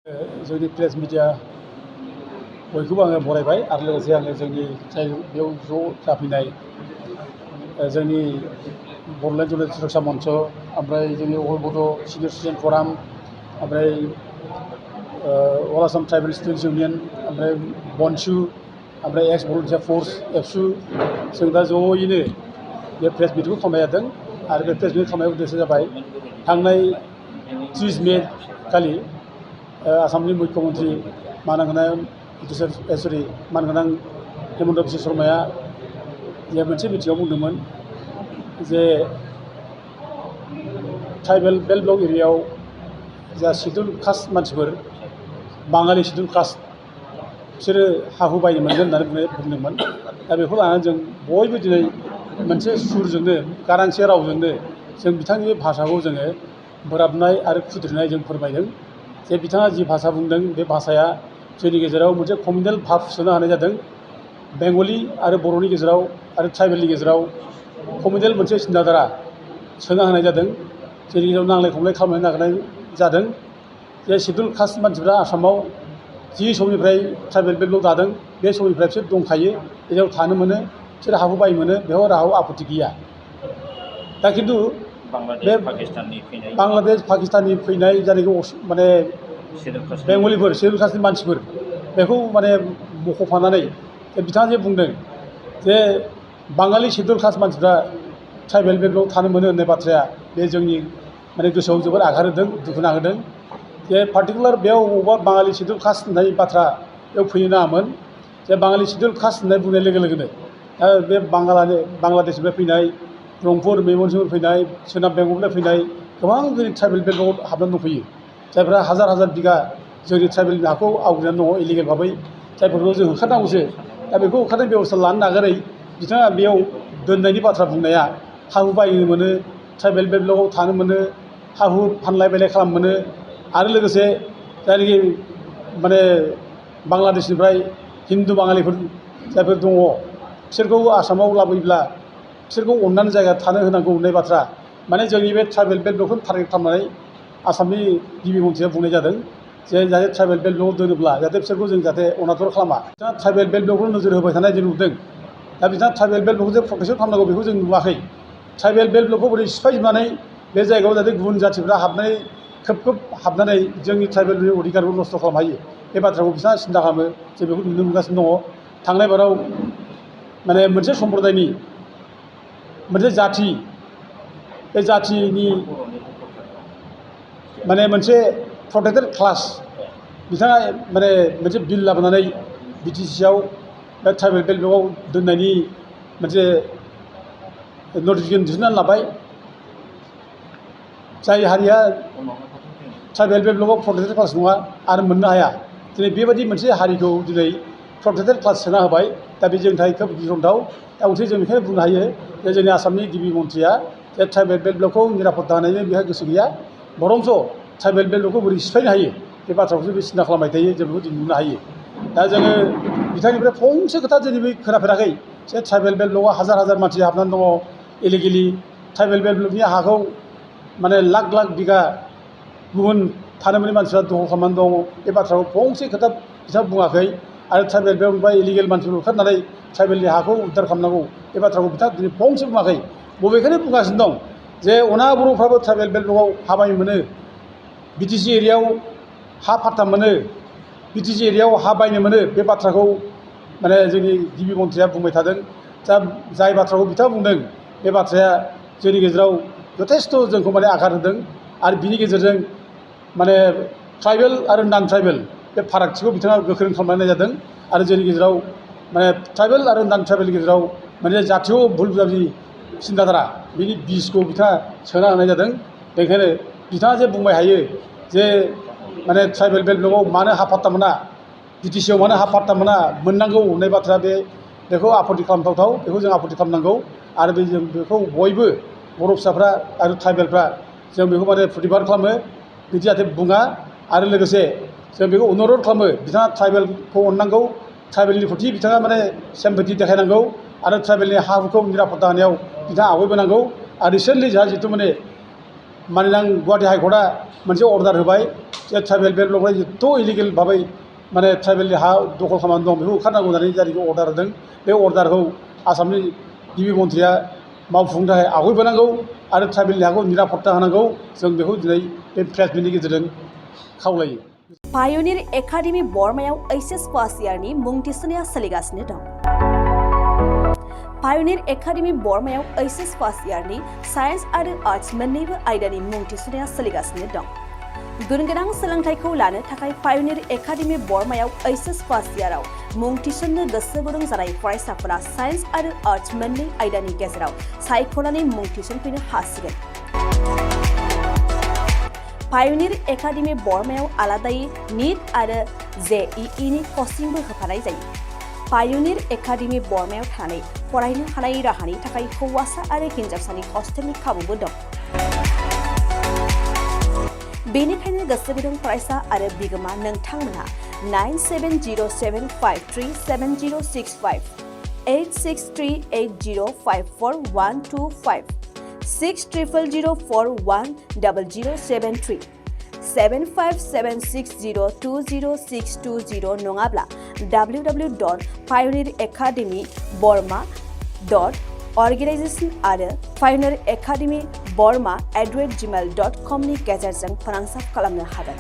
जोंनि press media बयखौबो आङो बरायबाय आरो लोगोसे आङो जोंनि जाय बेयाव ज' जाफैनाय जोंनि बड'लेण्ड जन सुरक्षा मन्च ओमफ्राय जोंनि अल बड' सिनियर सिटिजेन फराम ओमफ्राय अल आसाम ट्राइबेल स्टुडेन्टस इउनियन ओमफ्राय बनसु ओमफ्राय एक्स भलुन्टियार फर्स एबसु जों दा ज'यैनो बे प्रेस मिटखौ खालामनाय जादों आरो बे प्रेस मिट खालामनाय उद्देश्य जाबाय थांनाय 30 मे खालि आसामनि मुख्यमन्त्रि मानगोनां मानगोनां हेमन्त बिश्व शर्माया जे मोनसे मिटिङाव बुंदोंमोन जे ट्राइबेल बेल्ट ब्लक एरियायाव जा शिड्युल कास्ट मानसिफोर बाङालि शिड्युल कास्ट बिसोरो हा हु बायनो मोनगोन होननानै बुंदोंमोन। दा बेखौ लानानै जों बयबो दिनै मोनसे सुरजोंनो गारांसे रावजोंनो जों बिथांनि बे भाषाखौ जोङो बोराबनाय आरो खुद्रिनाय जों फोरमायदों जे बिथाङा जि भाषा बुंदों बे भाषाया जोंनि गेजेराव मोनसे कमिउनेल भाब सोनो हानाय जादों। बेंगलि आरो बर'नि गेजेराव आरो ट्राइबेलनि गेजेराव कमिउनेल मोनसे सिन्ताधारा सोनो हानाय जादों। जोंनि गेजेराव नांलाय खमलाय खालामनो नागिरनाय जादों जे शिड्युल कास्ट मानसिफ्रा आसामाव जि समनिफ्राय ट्राइबेल बेल्ट ब्लक दादों बे समनिफ्राय बिसोर दंखायो, जेराव थानो मोनो, बिसोर हा हु बायनो मोनो, बेयाव रावबो आपत्ति गैया। दा खिन्थु बे बांलादेश पाकिस्ताननि फैनाय जायनाखि माने बेंगलिफोर शिड्युल कास्टनि मानसिफोर बेखौ माने मख'फानानै बिथाङा जे बुंदों जे बाङालि शिड्युल कास्ट मानसिफ्रा ट्राइबेल बेल्ट ब्लक थानो मोनो होननाय बाथ्राया बे जोंनि माने गोसोआव जोबोद आघात होदों, दुखु नांहोदों। जे पार्टिकुलार बेयाव बबेबा बाङालि शिड्युल कास्ट होननाय बाथ्रा बेयाव फैनो नाङामोन। जे बाङालि शिड्युल कास्ट होननाय बुंनाय लोगो लोगोनो बे बांलादेशनिफ्राय फैनाय, रंपुर मेमनसिंहर फैनाय, सोनाब बेंगलनिफ्राय फैनाय गोबां जोंनि ट्राइबेल बेल्ट ब्लकआव हाबनानै दंफैयो, जायफ्रा हाजार हाजार बिगा जोंनि ट्राइबेलनि हाखौ आवग्रिनानै दङ इलिगेल भाबै, जायफोरखौ जों होखारनांगौसो। दा बेखौ होखारनाय बेबस्था लानो नागारै बिथाङा बेयाव दोननायनि बाथ्रा बुंनाया हा हु बायनो मोनो, ट्राइबेल बेल्ट ब्लकआव थानो मोनो, हा हु फानलाय बायलाय खालामनो मोनो, आरो लोगोसे जायनाखि माने बांलादेशनिफ्राय हिन्दु बाङालिफोर जायफोर दङ बिसोरखौ आसामाव लाबोयोब्ला बिसोरखौ अननानै जायगा थानो होनांगौ होननाय बाथ्रा माने जोंनि बे ट्राइबेल बेल्ट ब्लकखौ टारगेट खालामनानै आसामनि गिबि मन्थ्रिया बुंनाय जादों जे जाहाथे ट्राइबेल बेल्ट ब्लकआव दोनोब्ला जाहाथे बिसोरखौ जों जाहाथे अनादर खालामा। बिथाङा ट्राइबेल बेल्ट ब्लकखौ नोजोर होबाय थानाय जों नुदों। दा बिथाङा ट्राइबेल बेल्ट ब्लकखौ जे प्रटेकसन खालामनांगौ बेखौ जों नुवाखै। ट्राइबेल बेल्ट ब्लकखौ बोरै सिफायजोबनानै बे जायगायाव जाहाथे गुबुन जाथिफ्रा हाबनानै खोब हाबनानै जोंनि ट्राइबेलनि अधिकारखौ नस्थ' खालामनो हायो बे बाथ्राखौ बिथाङा सिन्था खालामो। जों बेखौ नुनो मोनगासिनो दङ। थांनाय बाराव माने मोनसे सम्प्रदायनि मोनसे जाथि, बे जाथिनि माने मोनसे प्रटेक्टेड क्लास बिथाङा माने मोनसे बिल लाबोनानै बिटिसिआव बे ट्राइबेल बेल्ट ब्लकआव दोननायनि मोनसे नटिफिकेसन दिहुननानै लाबाय। जाय हारिया ट्राइबेल बेल्ट ब्लकआव प्रटेक्टेड क्लास नङा आरो मोननो हाया, दिनै बेबायदि मोनसे हारिखौ दिनै प्रटेक्टेड क्लास सोना होबाय। दा बे जोंनि थाखाय खोब गिख्रंथाव। दा मोनसे जों बेखौनो बुंनो हायो जे जोंनि आसामनि गिबि मन्थ्रिया जे ट्राइबेल बेल्ट ब्लकखौ निरापत्ता होनायनि बेहा गोसो गैया, बरंस' ट्राइबेल बेल्ट ब्लकखौ बोरै सिफायनो हायो बे बाथ्राखौसो बे सिन्था खालामबाय थायो। जों बेखौ नुनो हायो। दा जोङो बिथांनिफ्राय फंसे खोथा दिनैबो खोनाफेराखै जे ट्राइबेल बेल्ट ब्लकआव हाजार हाजार मानसि हाबनानै दङ इलिगेलि, ट्राइबेल बेल्ट ब्लकनि हाखौ माने लाख लाख बिगा गुबुन थानो मोनै मानसिफ्रा दखल खालामनानै दङ, बे बाथ्राखौ फंसे खोथा बिथाङा बुङाखै। आरो ट्राइबेल बेल्टनिफ्राय इलिगेल मानसिफोर होखारनानै ट्राइबेलनि हाखौ उद्धार खालामनांगौ बे बाथ्राखौ बिथाङा दिनै फंसे बुङाखै। बबेखानि बुंगासिनो दं जे अनाबर'फ्राबो ट्राइबेल बेल्ट ब्लकआव हा बायनो मोनो, बिटिसि एरियायाव हा फाट्टा मोनो, बिटिसि एरियायाव हा बायनो मोनो, बे बाथ्राखौ माने जोंनि गिबि मन्थ्रिया बुंबाय थादों। दा जाय बाथ्राखौ बिथाङा बुंदों बे बाथ्राया जोंनि गेजेराव जथेस्थ' जोंखौ माने आघात होदों। आरो बिनि गेजेरजों माने ट्राइबेल आरो नन ट्राइबेल बे फारागथिखौ बिथाङा गोख्रों खालामनाय जादों। आरो जोंनि गेजेराव माने ट्राइबेल आरो नन ट्राइबेलनि गेजेराव माने जातीय भुल बुजाबुजि सिन्ताधारा बिनि बिसखौ बिथाङा सोना होनाय जादों। बेनिखायनो बिथाङा जे बुंबाय हायो जे माने ट्राइबेल बेल्ट ब्लकआव मानो हा फाट्टा मोना, बिटिसिआव मानो हा फाट्टा मोना, मोननांगौ होननाय बाथ्रा बेखौ आपत्ति खालामथावथाव, बेखौ जों आपत्ति खालामनांगौ। आरो जों बेखौ बयबो बर' फिसाफ्रा आरो ट्राइबेलफ्रा जों बेखौ माने प्रतिबाद खालामो बिदि जाहाथे बुङा। आरो लोगोसे जों बेखौ अनुरद खालामो बिथाङा ट्राइबेलखौ अननांगौ, ट्राइबेलनि प्रति बिथाङा माने सेम्पेथि देखायनांगौ आरो ट्राइबेलनि हा हुखौ निरापत्ता होनायाव बिथाङा आवगायबोनांगौ। आरो रिसेन्टलि जोंहा जिथु माने मानोना गुवाहाटि हाइकर्टआ मोनसे अर्डार होबाय जे ट्राइबेल बेल्ट ब्लकआव जिथ' इलिगेल भाबै माने ट्राइबेलनि हा दखल खालामनानै दं बेखौ होखारनांगौ होननानै जायखौ अर्डार होदों बे अर्डारखौ आसामनि गिबि मन्थ्रिया मावफुंनो थाखाय आवगायबोनांगौ आरो ट्राइबेलनि हाखौ निरापत्ता होनांगौ जों बेखौ दिनै बे प्रेस मिटनि गेजेरजों खावलायो। पायनिर एकाडेमि बरमायाव एचएस फार्स्ट इयारनि मुं थिसननाया सोलिगासिनो दं। पायनिर एकाडेमि बरमायाव एचएस फार्स्ट इयारनि साइन्स आरो आर्ट्स मोन्नैबो आयदानि मुं थिसननाया सोलिगासिनो दं। गुन गोनां सोलोंथाइखौ लानो थाखाय पायनिर एकाडेमि बरमायाव एचएस फार्स्ट इयाराव मुं थिसननो गोसो गुदुं जानाय फरायसाफोरा साइन्स आरो आर्ट्स मोन्नै आयदानि गेजेराव सायख'नानै मुं थिसनफैनो हासिगोन। पायनिर एकाडेमि बरमायाव आलादायै नीट आरो जेईईनि कचिंबो होफानाय जायो। पायनिर एकाडेमि बरमायाव थानानै फरायनो हानाय राहानि थाखाय हौवासा आरो हिन्जावसानि हस्टेलनि खाबुबो दं। बेनिखायनो गोसो गुदुं फरायसा आरो बिगोमा नोंथांमोनहा 9707537065 8638054125 6000410073 7576020620 नङाब्ला www.pioneeracademyborma.organization आरो pioneeracademyborma@gmail.com नि गेजेरजों फोनांजाब खालामनो हागोन।